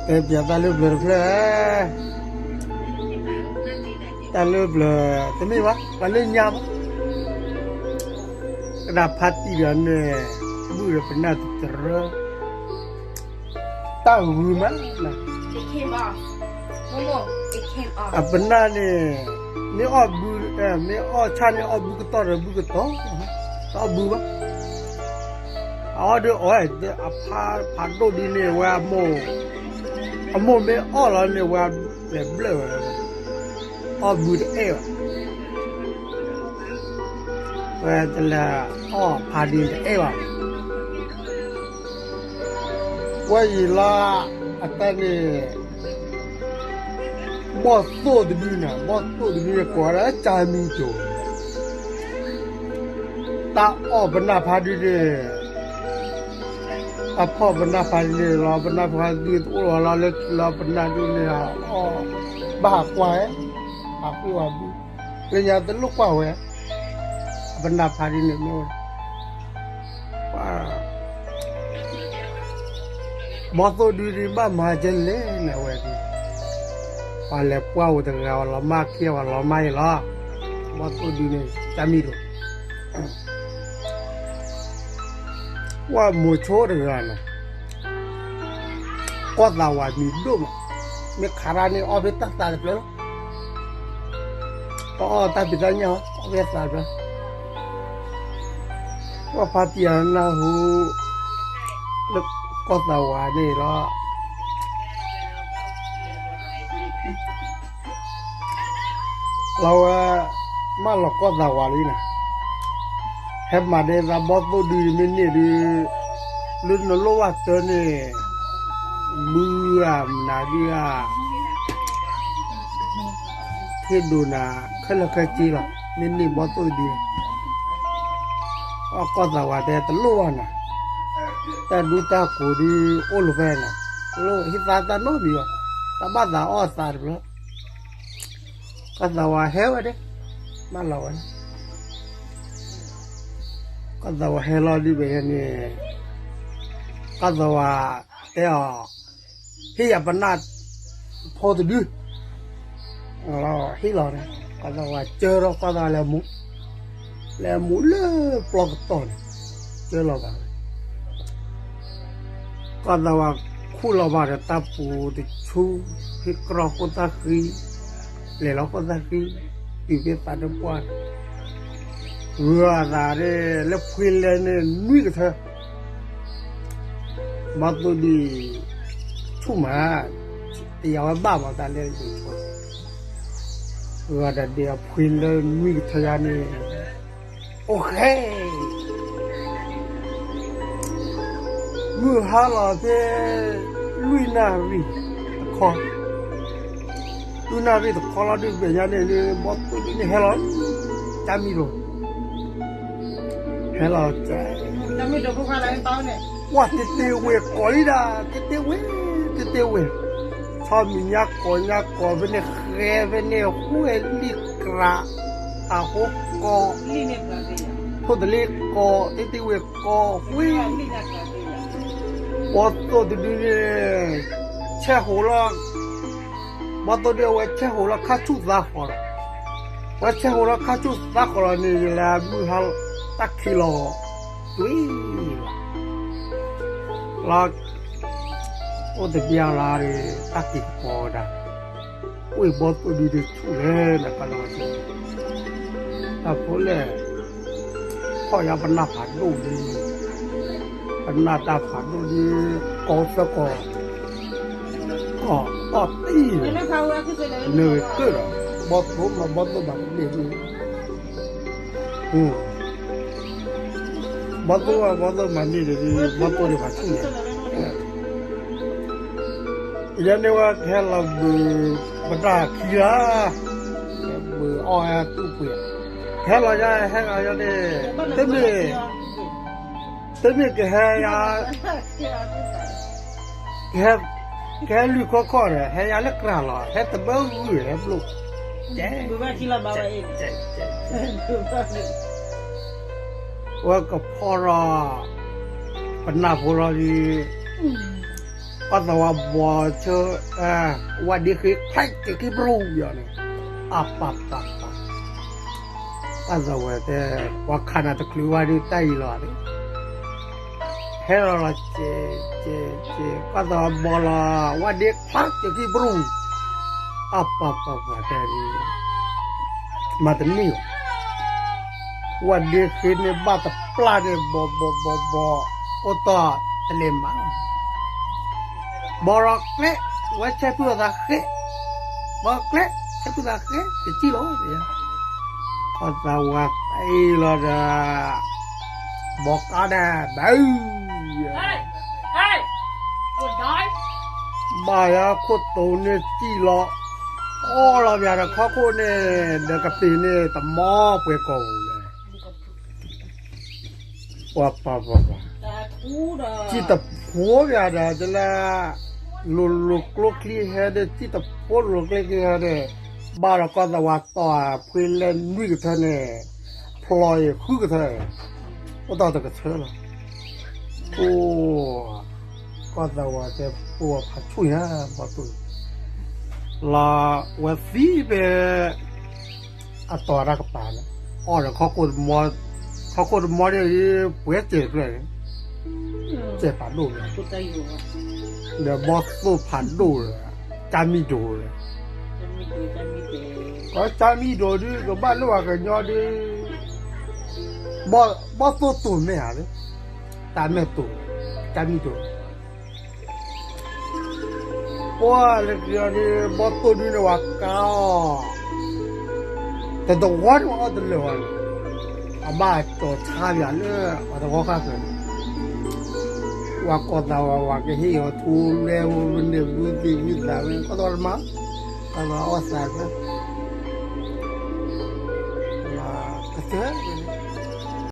တဲပျးတၢ်လၢပျၢၤတဖျၢၣ်, တၢ်လၢပျၢၤတမ့ၢ်ဘၣ်, ပှၤလၢညါဘၣ်, ကဒၣ်ဖါတံၢ်ဒီးန့ၣ် ဘုၣ်ဒီးပနၢ်တတရၢ တၢ်ဂုၤမး, အပနၢ်န့ၣ် မ့ၢ်အီၣ်ဘု, မ့ၢ်အီၣ်ဆၣ်န့ၣ် အီၣ်ဘုကတီၢ်ဒီးဘုကတီၢ်, တအီၣ်ဘုဘၣ်, အအီၣ်ဒုးအီၣ်, အဖါဖးဒိၣ်ဒ်န့ၣ် ဝဲအမိၢ်, အမိၢ်မ့ၢ်အီၣ်လီၤန့ၣ် ဝဲလဲၤဘျၢၣ်ဝဲ, အီၣ်ဘုတအဲၣ်ဘၣ်, ဝဲတလဲၤအီၣ်ဖါဒုးတအဲၣ်ဘၣ် ပှၤယံၤလီၤ, အတၢ်န့ၣ် ဘီၣ်သိၣ်တဒုန့ၣ်, ဘီၣ်သိၣ်တဒုန့ၣ် ကိးဝဲဒၣ်ကၢ်မံၤကၠိၤ, တၢ်အီၣ်ပနၢ်ဖါဒုန့ၣ်, တၢ်ဖီၣ်ပနၢ်ဖါဒုန့ၣ်လီၤ, ပနၢ်ဖါဒုတအိၣ်လီၤလၢခံလီၤ, ပနၢ်ဒုန့ၣ်အီၣ်, ဘၣ်ဟးကွၢ်ဝဲ, ဟးကွၢ်ဝဲဘု, လၢညါတလိၣ်ကွၢ်ဝဲ, ပနၢ်ဖါဒုန့ၣ်မ့ၢ်အိၣ် ဘီၣ်သိၣ်ဒုဒုးဘၣ်မၤကဲလဲၣ်န့ၣ်ဝဲဒၣ်, ပှၤလဲၤပှၢ်ဝဲတဂၤဝဲလီၤမၢ်ခံဝဲလီၤမၢ်အံၤလီၤ, ဘီၣ်သိၣ်ဒုန့ၣ် ကၢ်မံၤဒိၣ်, ပှၤမိၤဆိတဂၤန့ၣ်, ကီၢ်သးဝးမံၤဒိၣ်မး, မ့ၢ်ခးတၢ်န့ၣ်အီၣ်ဖဲတၢ်သးတဖျၢၣ်လီၤ တအီၣ်တၢ်ဖံးတၢ်ညၣ်အီၤ, အီၣ်ဖဲသးတဖျၢၣ်, ပှၤဖါတံၢ်အနၢ်ဟူ, လၢကီၢ်သးဝးန့ၣ်လီၤ, လီၤဝဲ, မၢလီၤကီၢ်သးဝးလံန့ၣ်, ဟဲမၤဒဲသးဘီၣ်သိၣ်ဒုမ့ၢ်န့ၢ်ဒု, လၢနလိၣ်ဘၣ်တၢ်န့ၣ်, ဘုဧါမနုၤဒုဧါ ဟ့ၣ်ဒိးနၤ, ခဲလၢာ်ခဲဆ့လီၤ, မ့ၢ်န့ၢ်ဘီၣ်သိၣ်ဒုန့ၣ်, အကီၢ်သးဝးတဲတလိၣ်ဘၣ်နၤ, တၢ်ဒူတၢ်ကိးဒုအိၣ်လၢၤဖဲနၤ, တလိၣ်ဟ့ၣ်သါတၢ်နီတမံၤဘၣ်, တၢ်ဘၣ်သးအီၣ်သးတဖျၢၣ်, ကီၢ်သးဝးဟဲဝဲဒၣ်, မၢလီၤဝဲ, ကီၢ်သးဝးဟဲလီၤဒုးဘၣ်န့ၣ်, ကီၢ်သးဝးတဲအီၤ, ဟ့ၣ်ယၤပနၢ်ဖိတဒု, ဟ့ၣ်လီၤန့ၣ်, ကီၢ်သးဝးကၢထီၣ်ကီၢ်သးဝးလဲၤမူ, လဲၤမူလၢပျီကတီၢ်န့ၣ်, ကၢလီၤဘၣ်ဝဲ ကီၢ်သးဝးခူၣ်လီၤဘၣ်ဒီးတၢ်ပူၤတဆူ, ဟ့ၣ်ကြီခိၣ်သၣ်ဃံ, လဲၤလီၤခိၣ်သၣ်ဃံ, တုၤဖဲသးတပှၢ်, ဂုၤအသးဒ်လၢဖှံလဲန့ၣ်နွံကထၢ, ဘီၣ်သိၣ်ဒု, ဆူၣ်မး, တယၤဝဲဘၣ်မးတၢ်လဲၣ်, ဂၤဒၣ်ဒ်အဖှံလၢနွံကထၢယါန့ၣ်, အိၣ်ဃဲ မုၢ်ဟါလီၤဖဲ လွံၢ်နၣ်ရံၣ်တခီ, လွံၢ်နၣ်ရံၣ်တခီလီၤဒုး မဲာ်ညါန့ၣ် ဘီၣ်သိၣ်ဒုန့ၣ်ဟဲလီၤ, ကၢ်မံၤဒိၣ်, ဟဲလီၤ, ကွၢ်တဲတဲဝဲကိးလံဒၣ်, တဲတဲဝဲ, တဲတဲဝဲ, ဆီမံၤညါကိးညါကိး ဖဲန့ၣ်ဃဲ ဖဲန့ၣ်ဃဲလံၣ်ကြး, အဟိကိး, ထိၣ်တလ့ကိး, တဲတဲဝဲကိးဝဲ, ဘီၣ်သိၣ်တဒုန့ၣ်, ဆဲးဟိးလီၤ, ဘီၣ်သိၣ်ဒုအဝဲဆဲးဟိးလီၤခါဆူၣ်သးဃီလီၤ, ဝဲဆဲးဟိးလီၤခါဆူၣ်သးဃီလီၤန့ၣ် ယလဲၤမုၢ်ဟါတၢ်ခံးလီၤ, တွံၢ်လီၤ, လီၤ, အိၣ်တဘျီလီၤဒီး တၢ်က့ၤကပီၤဝဲဒၣ်, အိၣ်ဘီၣ်သိၣ်ဒုဒီးဆူၣ်လဲၣ်န့ၣ် ကလီၤဝဲ, တၢ်ဖိလဲၣ်, ဖီၣ်ယါပနၢ်ဖးဒိၣ်ဒု, ပနၢ်တၢ်ဖးဒိၣ်ဒု, ကိးသၢကိး, ကိးတီၢ်တံၢ်, နကၢၢ်ဒီး, ဘီၣ်သိၣ်မး ဘီၣ်သိၣ်မးတန့ၢ်ဒု, ဘီၣ်သိၣ်မး ဘီၣ်သိၣ်မးန့ၢ်ဒု, ဘီၣ်သိၣ်ဒုဖးဆူၣ်န့ၣ် ယန့ၣ်ဝဲကဟဲလီၤဘုး, ပတၢ်ခံဂၤ, ဘုးအီၣ်ဟဲတူၢ်ပှ့ၤ, ကဟဲလီၤယါ ဟဲလီၤယါန့ၣ်, တမ့ၢ်, တမ့ၢ်ကဟဲယါ, ကဟဲ, ကဟဲလွံၢ်ခီခီဒီး ဟဲယါလၢကြၢးလီၤ ဟဲတဘၢဂုၢ်ဟဲဘျိ, ဝဲကဖီၣ်ဒီး, ပနၢ်ဖိလီၤဒုး ကီၢ်သးဝးဘီဆၢ, ဝၣ်ဒ့ဃ့ ဖျဲးစၢၤခံပရူၢ်ယီၤန့ၣ်, အပၢ်ပၢ်ပၢ်, ကီၢ်သးဝးတဲ, ပှၤခးနၤတချုးဝဲဒၣ်တၢ်အံၤလီၤန့ၣ်, ဟဲလီၤလီၤစဲးစဲးစဲး ကီၢ်သးဝးဘီလီၤ, ဝၣ်ဒ့ဖျဲးစၢၤခံပရူၢ်, အပၢ်ပၢ်ပၢ်တဲဒ် မၤတန့ၢ်ဘၣ်, ဝၣ်ဒ့ဃ့န့ၣ်ဘၣ်တပျၢ်န့ၣ် ဘီဘီဘီဘီ, အိၣ်တီၢ်တလဲၤမး, ဘီလီၤကျဲ, ဝဲဆဲးဖုအသးဃဲ, ဘီကျဲ, ဆဲးဖုသးဃဲ တစံၣ်လီၤ, ကီၢ်သးဝးသံလီၤဒီး ဘီကါဒဲး ဘၣ် ဘၣ်ယၤခိၣ်တိၤန့ၣ်စံၣ်လီၤ, အီလီၤဘၣ်ဒီးခီခိၣ်န့ၣ် ဒီးကပ့ၤန့ၣ် တမီပှဲၤကီၢ်ပူၤလဲၣ်, ပှၤပှၤပှၤပှၤ, စံၣ်တဖိဘၣ်ဒီး တလၢ လိၤလိၤကျိချံဟဲဒီး စံၣ်တဖိလိၤကျိချံဟဲဒီး ဘၣ်ဒီးကီၢ်သးဝးတီၢ်ဖှ့လဲၢ်နွံကထၢန့ၣ် ဖျီအံၤဃုကထၢ, အိၣ်တီၢ်တကထၢလီၤ, အိၣ် ကီၢ်သးဝးတဲ ပှၤဖးဆူၣ်ညါ ဘီတိၢ်, လီၤဝဲသံဖဲ အတီၤတၢ်ကပၤန့ၣ်, အီၣ်ဒီး ခီခိၣ်တမီန့ၣ် ပှဲၤစဲးတဖျၢၣ်န့ၣ်, စဲးဖးဒိၣ်န့ၣ်, ဒီးဘီသိၣ်ဖးဒိၣ်ဒီး ကၠါမံၣ်ဒိၣ်ဒီး, ကၠါမံၣ်ဒိၣ်ဒုး ကဘၣ်လိၣ်အကညီဒုး ဘီသိၣ်တိၢ်မဲာ်ဧါ, တၢ်မဲာ်တိၢ်, ကၠါမံၣ်ဒိၣ် ပှၤလၢက့ၤအီၤဒုး ဘီသိၣ်ဒုးန့ၣ် ဝၤကါအီၤ, တတဝီန့ၣ် ဝၤအီၣ်တလၢာ်ဝဲန့ၣ်, အဘၣ်ကၠီၤဆါယၤလၢအတဝီဃၣ်ဃၢၤန့ၣ်, ဝၤကီၢ်သးဝးဝၤကဟ့ၣ်အီၤထူလဲဝဲန့ၣ် ဘုသ့ၣ်ဝံသးဝဲ ကီၢ်သးဝးတမၤ, ကီၢ်သးဝးအီၣ်သးဖဲ ကတၢၢ်